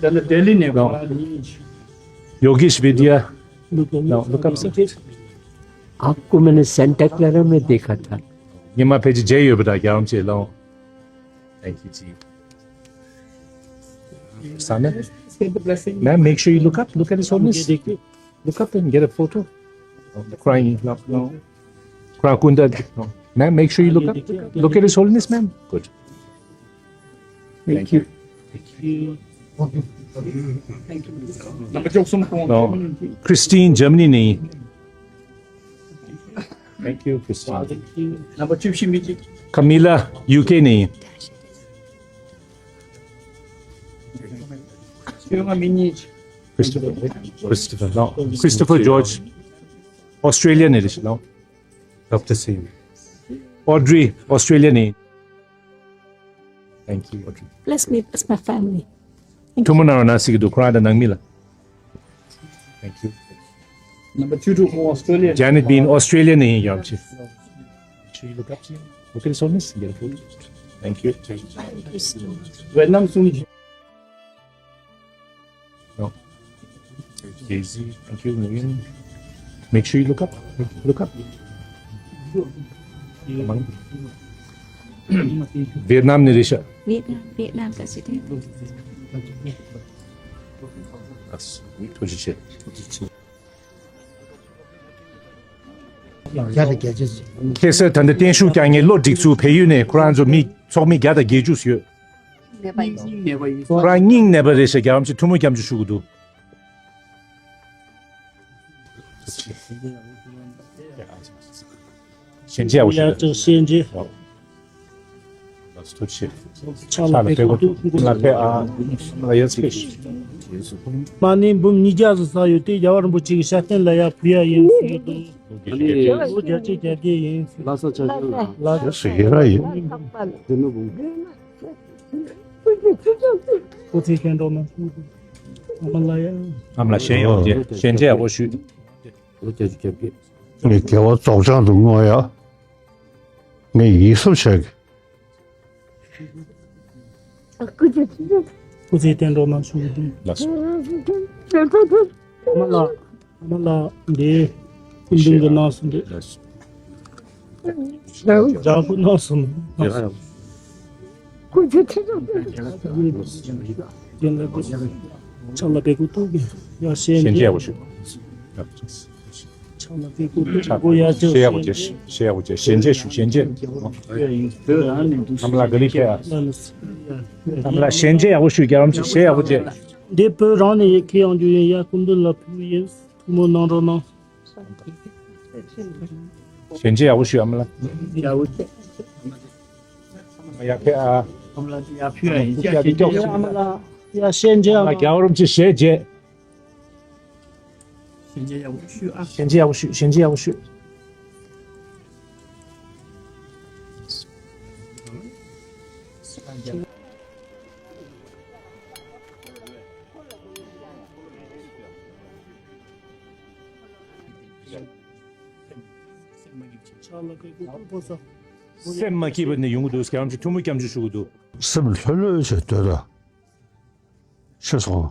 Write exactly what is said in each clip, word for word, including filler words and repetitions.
Then the Delhi name. No. Yogesh Vidya. No, look up, sir. आपको मैंने Santa Clara में देखा था। Nyima page jay yoba da gyam che long. Thank you, Chief. Sana? Ma'am, make sure you look up. Look at his holiness. Look up and get a photo. Crying, no, no. Crying, kunda. No. Ma'am, make sure you look up. Look at his holiness, ma'am. Good. Thank you. No. Christine, Germany ནས། Thank you, Christine. Camila, U K ནས། Christopher, Christopher, no. Christopher George, Australia ནས་རེད། No. Doctor Singh. Audrey, Australia ནས། Thank you, Audrey. Bless me, bless my family. Thank you. ཐུ་མོ་ནང་ན་སི་གི་དུ་ཁོ་རང་དང་ནང་མི་ལ། Thank you. Number two to Australia. Janet Bean, Australia ནས་ཡིན། ཡོང་ཅི། Should you look up, see? Look at his holiness. Get a photo. Thank you. Vietnam soon. No. Daisy, thank you, Nguyen. Make sure you look up. Look up. Vietnam ནས་རེད་ཤག Vietnam, Vietnam president. ཐུགས་རྗེ་ཆེ། ཁྱེད་སར་ད་ལྟ་བརྟན་བཞུགས་རྒྱག་མཁན་བློ་འགྲིག་ཚུལ་བལ་ཡུལ་ནས་ཁོ་རང་ཚོ་མི་ཚོགས་མི་བརྒྱ་དང་བརྒྱད་ཅུ་ཡོད། ཁོ་རང་སྙིང་ནད་པ་རེད་ཤག་རྒྱལ་བ་རིན་པོ་ཆེ་ཐུགས་སྨོན་སྐྱབས་འཇུག་ཞུ་གི་འདུག་ཞལ་མཇལ་ཡག་པོ་ཞུ། ཡ་ཅག་ཞལ་མཇལ། ལགས་སོ། ཐུགས་རྗེ་ཆེ། ཕྱག་ལ་ཕྱག་ལ་ཕེབས་དགོས་འདུག་ལ་ཕེབས་ཨ། ལ་ཡར་ཕེབས། མ་ཎི་འབུམ་ཉིས་བརྒྱ་ཙམ་བསགས་ཡོད་དེ་རྒྱལ་བ་རིན་པོ་ཆེ་གི་ཞལ་རྟེན་ལ་ཡར་ཕུལ་ཡ་ཡིན་ཟེར་གྱི་འདུག་ལོ་བརྒྱད་ཅུ་གྱ་བརྒྱད་ཡིན་ཟེར། ལགས་སོ། ཆ་ཞུ་ལ། ལགས་སོ། ཡིན་ར་ཡིན། དེ་ནི་འབུམ། སྐུ་ཚེ་བརྟན་གྲོགས་གནང་། ཨ་མ་ལགས་ཡ། ཨ་མ་ལགས་ཞལ་ཡོང་རྗེས་ཞལ་མཇལ་ཡག་པོ་ཞུ། ལོ་བརྒྱད་ཅུ་གྱ་བརྒྱད། ངས་དགེ་བ་རྫོགས་བྱང་དུ་བསྔོ་ཡ། ངས་ཡིད་གཟབ་བྱས་གི། སྐུ་ཚེ་བརྟན་གྲོགས་གནང་ཞུ་གི་འདུག་ལགས་སོ། ཨ་མ་ལགས། ཨ་མ་ལགས་འདི། སྐུ་མདུན་གྱི་གནང་སོང་འདི། ལགས་སོ། རྒྱ་སྐུ་གནང་སོང་། ཕྱག་ལ་ཕེབས་དགོས་འདུག་ཡ་ཞལ་མཇལ་ཡག་པོ་ཞུ། ཕྱག་ལ་ཕེབས་དགོས་འདུག་ཞལ་ཡག་པོ་མཇལ། ཞལ་ཡག་པོ་མཇལ། ཞལ་མཇལ་ཞུ། ཞལ་མཇལ། ཨ་མ་ལགས་ག་ལེ་ཕེབས་ཨ། ཨ་མ་ལགས་ཞལ་མཇལ་ཡག་པོ་ཞུ། རྒྱལ་བ་རིན་པོ་ཆེ་ཞལ་ཡག་པོ་མཇལ། འདི་བོད་རང་ནས་ཡི་གེ་ཡང་རྒྱུ་ཡིན། ཡ་སྐུ་མདུན་ལ་ཕུལ་ཡིན། ཐུགས་སྨོན་གནང་རོགས་གནང་། ཞལ་མཇལ་ཡག་པོ་ཞུ། ཨ་མ་ལགས། ཡག་པོ་ཞུ། ཡར་ཕེབས་ཨ། ཨ་མ་ལགས་ཡར་ཕེབས་ཨ། ཡར་ཕེབས་ཨ། ཨ་མ་ལགས་ཡར་ཞལ་མཇལ། ཨ་མ་ལགས་རྒྱལ་བ་རིན་པོ་ཆེ་ཞལ་མཇལ། ཞལ་མཇལ་ཡག་པོ་ཞུ་ཨ། ཞལ་མཇལ་ཡག་པོ་ཞུ། ཞལ་མཇལ་ཡག་པོ་ཞུ། སེམས་མ་སྐྱིད་པ་ནས་ཡོང་གི་འདུག་རྒྱལ་བ་རིན་པོ་ཆེ་ཐུགས་སྨོན་སྐྱབས་འཇུག་ཞུ་གི་འདུག་སེམས་ལྷོད་ལྷོད་བྱས་སྡོད་དང་། ཤེས་སོང་།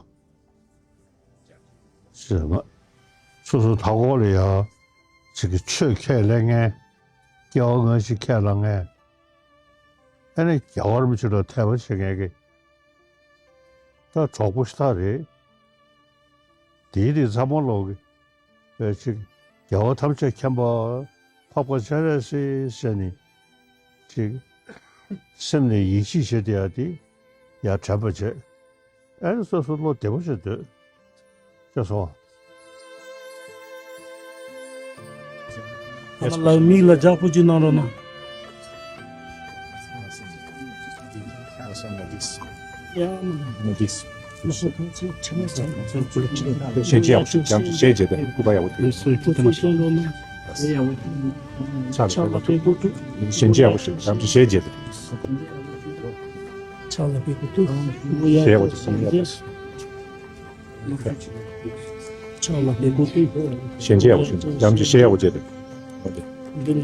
ཟེར་ང་། སོ་སོ་མཐའ་འཁོར་ལ་ཡ། ཅིག་གི་ཆོས་ཁས་ལེན་མཁན། སྐྱེ་བ་སྔ་ཕྱི་ཁས་བླངས་མཁན། ཨ་ནི་རྒྱལ་བ་རིན་པོ་ཆེ་ལ་དད་པ་བྱེད་མཁན་གྱི། ད་གྲོགས་པོ་ཞིག་ད་རེད། དེའི་རིགས་ཚང་མ་ལོག་གི། ཨེ་ཅིག་རྒྱལ་བ་ཐམས་ཅད་མཁྱེན་པ། འཕགས་པ་སྤྱན་རས་གཟིགས་ཟེར་ནས། ཅིག་སེམས་ནས་ཡིད་ཆེས་བྱེད་བསྡད་ཡ་དེ་ཡར་དྲན་པ་བྱེད། ཨ་ནི་སོ་སོ་བློ་བདེ་པོ་བྱེད་སྡོད། ཅེས་སོ། ཨ་མ་ལགས་མིག་ལ་ལྗགས་པོ་ཅིག་གནང་རོགས་གནང་། ཡ་མ་ལགས། ཞལ་མཇལ་ཡག་པོ་ཞུ། བྱམས་བརྩེ་ཞལ་མཇལ་དང་སྐུ་པར་ཡག་པོ་ཕུལ། ཕྱག་ལ་ཕེབས་དགོས་འདུག་ཞལ་མཇལ་ཡག་པོ་ཞུ། བྱམས་བརྩེ་ཞལ་མཇལ་དང་། ཕྱག་ལ་ཕེབས་དགོས་འདུག་ཞལ་ཡག་པོ་ཞུ། ཕྱག་ལ་ཕེབས་དགོས་འདུག་ཞལ་མཇལ་ཡག་པོ་ཞུ། བྱམས་བརྩེ་ཞལ་ཡག་པོ་མཇལ་དང་། ཕྱག་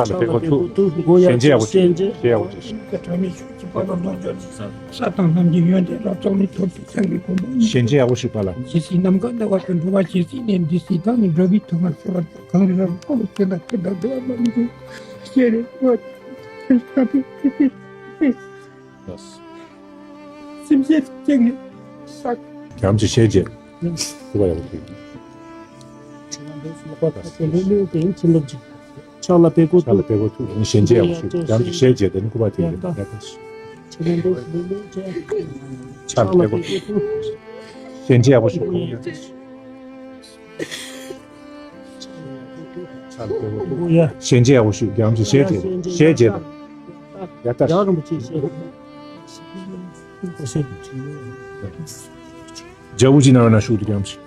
ལ་ཕེབས་དགོས་ཐུགས། ཞལ་མཇལ་ཡག་པོ་ཞུ། ཞལ་མཇལ་ཡག་པོ་ཞུ། ས་དང་ལྷན་ཅིག་ཡོན་ཏན་རབ་རྫོགས་ནས། ཐུབ་པའི་སངས་རྒྱས་གོ་འཕང་། ཞལ་མཇལ་ཡག་པོ་ཞུ་པ་ལ། ཇི་སྲིད་ནམ་མཁའ་ལྟ་བ་དང་འགྲོ་བ་ཇི་སྲིད་ནས། འདི་སྲིད་བདག་ནི་འགྲོ་བའི་དོན་ལ། སྐྱེ་བ་གང་རིགས་ལ་འཁོར་བའི་སྐྱོན་དང་བྲལ་དང་བདེ་བ་མ་ལུས་ཤེས་རེ་བ། སེམས་ཅན་ཐམས་ཅད་ཀྱི་བསགས། ཡང་ཅིག་ཞལ་མཇལ། ཐུགས་ཡག་པོ་ཞུ། ཕྱག་ལ་ཕེབས་དགོས་ཐུགས། ཕྱག་ལ་ཕེབས་དགོས་ཐུགས། ཡང་ཅིག་ཞལ་མཇལ་དེ་ནི་སྐུ་པར་དེ་ཡིན། ཕྱག་ལ་ཕེབས་དགོས་ཐུགས། ཞལ་མཇལ་ཡག་པོ་ཞུ། ཕྱག་ལ་ཕེབས་དགོས་ཐུགས། ཞལ་མཇལ་ཡག་པོ་ཞུ། ཡང་ཅིག་ཞལ་མཇལ། ཞལ་མཇལ་དང་། ཡ་ད། རྒྱལ་པོ་ཅིག་ནང་ན་བཞུགས་འདུག་ཀྱང་ཞིག་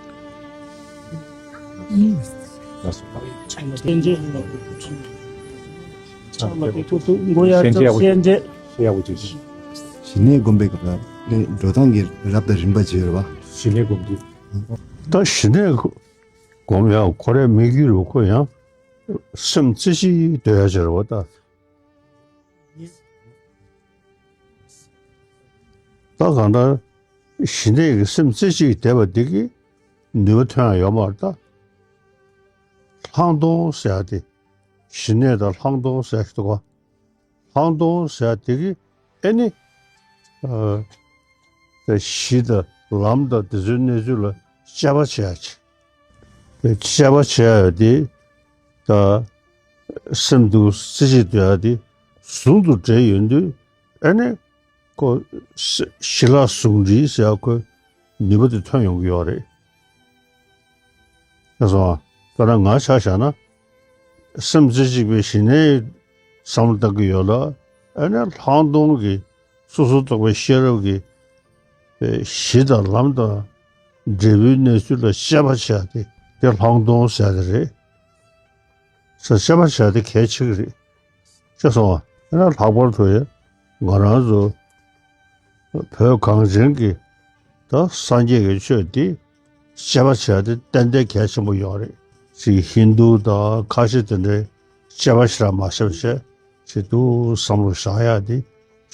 ཕྱག་ལ་ཕེབས་དགོས་ཐུགས། མགོ་ཡར་བརྐྱངས། ཞལ་མཇལ། ཞལ་ཡག་པོ་ཅིག། ཞི་གནས་སྒོམ་པའི་སྐབས་ལ་ནི་འགྲོ་སྟངས་ཀྱི་རབ་དང་རིམ་པ་ཅིག་ཡོད་རེད་པ། ཞི་གནས་སྒོམ་རྒྱུ། ད་ཞི་གནས་སྒོམ་ཡག་ཁོ་རའི་དམིགས་ཡུལ་རུ་ཁོ་ཡང་སེམས་རྩེ་གཅིག་སྡོད་ཡག་ཅིག་རེད་པ་ད། ད་གང་ལྟར་ཞི་གནས་ཀྱི་སེམས་རྩེ་གཅིག་བསྡད་པ་འདི་གིས་ནུས་པ་ཐོན་ཡག་ཡོད་མ་རེད་ད། ལྷག་མཐོང་ཟེར་ཡག་དེ། ཞི་གནས་དང་ལྷག་མཐོང་ཟེར་ཡག་ཞིག་འདུག་ག། ལྷག་མཐོང་ཟེར་ཡག་དེ་གིས་ཨེ་ནི། ཨ། གཞི་དང་ལམ་དང་དེ་ཚོའི་གནས་ཚུལ་ལ་དཔྱད་པ་བྱེད་ཡག་ཅིག། དཔྱད་པ་བྱེད་ཡག་དེ་ད་སེམས་འདུལ་རྩེ་གཅིག་སྡོད་ཡག་དེ་ཟུང་དུ་འབྲེལ་ཡོང་དུས་ཨ་ནི་ཁོ་ཞི་ལྷག་ཟུང་འབྲེལ་ཟེར་ཡག་ཁོའི་ནུས་པ་དེ་ཐོན་ཡོང་གི་ཡོད་རེད། ཤེས་སོང་ཨ། ད་ལྟ་ང་ཆ་བཞག་ན། སེམས་རྩེ་གཅིག་པའི་ཞི་གནས་བསམ་བློ་བཏང་གི་ཡོད་ལ། ཨ་ནི་ལྷག་མཐོང་གི་སོ་སོར་རྟོག་པའི་ཤེས་རབ་ཀྱི་གཞི་དང་ལམ་དང་འབྲས་བུའི་གནས་ཚུལ་ལ་དཔྱད་པ་བྱས་ཏེ་དེ་ལྷག་མཐོང་ཟེར་ཡག་དེ་རེད། ས་དཔྱད་པ་བྱས་ཏེ་གལ་ཆེ་གི་རེད། ཤེས་སོང་ཨ། ཨ་ནི་ལྷག་པར་དུ་ཡང་ང་རང་ཚོ་བོད་གངས་ཅན་གྱི་ད་སངས་རྒྱས་ཀྱི་ཆོས་འདི་དཔྱད་པ་བྱས་ཏེ་ཏན་ཏན་གལ་ཆེན་པོ་ཡོད་རེད། ཅིག་ཧིན་རྡུ་དང་ཁ་ཤས་དེ་འདྲའི་དཔྱད་པ་ཞེ་དྲག་མ་བྱས་པ་བྱས་ཅིག་ཏུ་བསམ་བློ་བཞག་ཡག་འདི་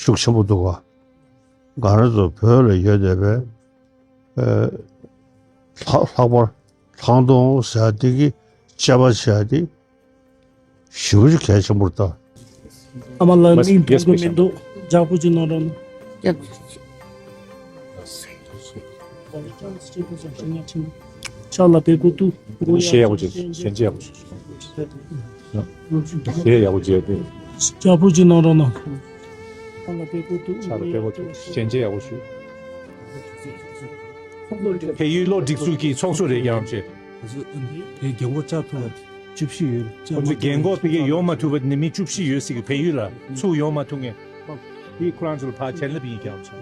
ཤུགས་ཆེན་པོ་འདུག་ག། ང་རང་ཚོ་བོད་ལ་ཡོད་བསྡད་པའི་ཨ། ལྷག་ལྷག་པར་ལྷག་མཐོང་ཟེར་ཡག་འདི་གི་དཔྱད་པ་བྱས་ཏེ་ཞེ་པོ་ཅིག་གལ་ཆེན་པོ་རེད་ད། ཨ་མ་ལགས་མིག་མཐོང་གི་མི་འདུག། ལྗགས་ཕུར་ཅིག་གནང་རོགས་གནང་། ཕྱག་ལ་ཕེབས་དགོས་ཐུགས། ཞལ་ཡག་པོ་ཅིག། ཞལ་མཇལ་ཡག་པོ་ཅིག། ཞལ་ཡག་པོ་མཇལ་ཏེ། ལྗགས་ཕུར་ཅིག་གནང་རོགས་གནང་། ཕྱག་ལ་ཕེབས་དགོས་ཐུགས། ཕྱག་ལ་ཕེབས་དགོས་ཐུགས། ཞལ་མཇལ་ཡག་པོ་ཞུ། བལ་ཡུལ་གློག་སྒྲིག་འཛུགས་ཀྱི་ཚོགས་གཙོ་རེད། རྒྱལ་བ་ཆེ། དེ་རྒན་གོག་བཅར་ཐུབ་པ་བཅུ་བཞི་ཡོད། ཁོ་ཚོ་རྒན་གོག་ཕ་གིར་ཡོང་མ་ཐུབ་པ་ནི་མི་བཅུ་བཞི་ཡོད་ཟེར་གི། བལ་ཡུལ་ལ་ཚུར་ཡོང་མ་ཐུབ་མཁན། དེ་ཁོ་རང་ཚོ་ལ་ཕར་བྱིན་རླབས་ཡིན། རྒྱལ་བ་ཆེ།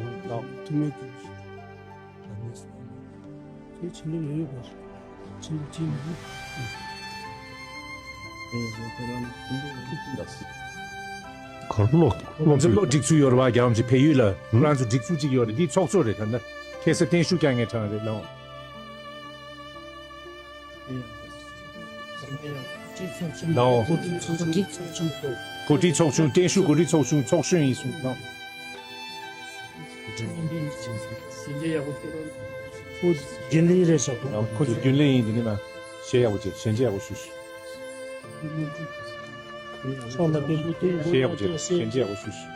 ཐུབ་མེད་ཀྱི། དེ་བྱིན་རླབས་ཡོད་ཡོད་པ། བྱིན་རླབས་ཅི་ཡིན་ན། གར་ལོག་ལོག་ཚོ་ལོག་སྒྲིག་ཚུལ་ཡོད་རེད་བ། རྒྱལ་བ་ཆེ། བལ་ཡུལ་ལ་ཁོ་རང་ཚོ་སྒྲིག་ཚུལ་ཅིག་ཡོད་རེད། འདི་ཚོགས་གཙོ་རེད། ད་ནི་ཁ་སང་བརྟན་བཞུགས་བསྐྱངས་མཁན་གྲས་རེད་ལགས། ལགས། གོ་སྒྲིག་ཚོགས་ཆུང་། བརྟན་བཞུགས་གོ་སྒྲིག་ཚོགས་ཆུང་། ཚོགས་གཞོན་ཡིན་གསུངས་ལགས། ཁོ་རྒྱུན་ལས་རེད་ཤག། ཁོ་ཚོ་རྒྱུན་ལས་ཡིན། འདི་ནི་མ་ཞལ་ཡག་པོ་བྱས། ཞལ་མཇལ་ཡག་པོ་ཞུ་ཞུ། ཕྱག་ལ་ཕེབས་དགོས་ཐུགས། ཞལ་ཡག་པོ་བྱས། ཞལ་མཇལ་ཡག་པོ་ཞུ་ཞུ།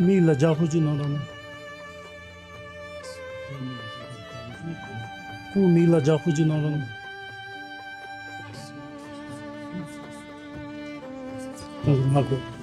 མིག་ལ་ལྗགས་ཕུར་ཅིག་གནང་རོགས་གནང་། སྐུ་མིག་ལ་ལྗགས་ཕུར་ཅིག་གནང་རོགས་གནང་། ང་དགོས།